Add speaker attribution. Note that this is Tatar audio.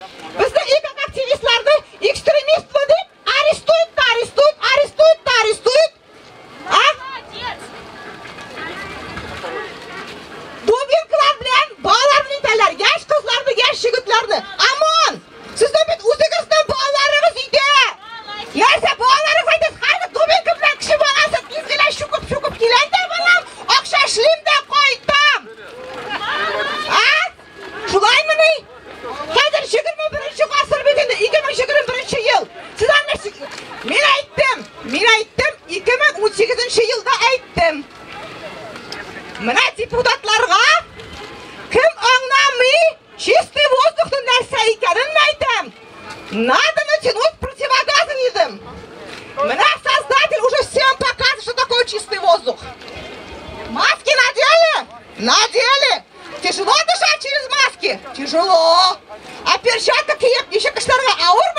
Speaker 1: Безне экоактивистларны экстремистмы дип арестуют та арестуют, арестуют та арестуют. А? Дубинкалар белән балаларны итәләр, яшь кызларны, яшь егетләрне. ОМОН! Сезнең бит үзегезнең балаларыгыз өйдә. Нәрсә балаларыгыз әйтә, хәзер дубинка белән кеше баласы тиз генә чукып-чукып киләм дә балам, акча эшлим дә кайтам. А? Шулаймыни? Хәзер 21 гасыр бит инде, 2021 ел. Сез аны Мин әйттем, мин әйттем, 2018 елда әйттем. Менә депутатларга кем аңламый чистый воздухның нәрсә икәнен әйтәм. Надо натянуть противогазы дидем. Менә создатель уже всем показывает, что такое чистый воздух. Маски надели? Надели. Тяжело дышать через маски? Тяжело. А перчатка киеп ничек эшләргә авырмы?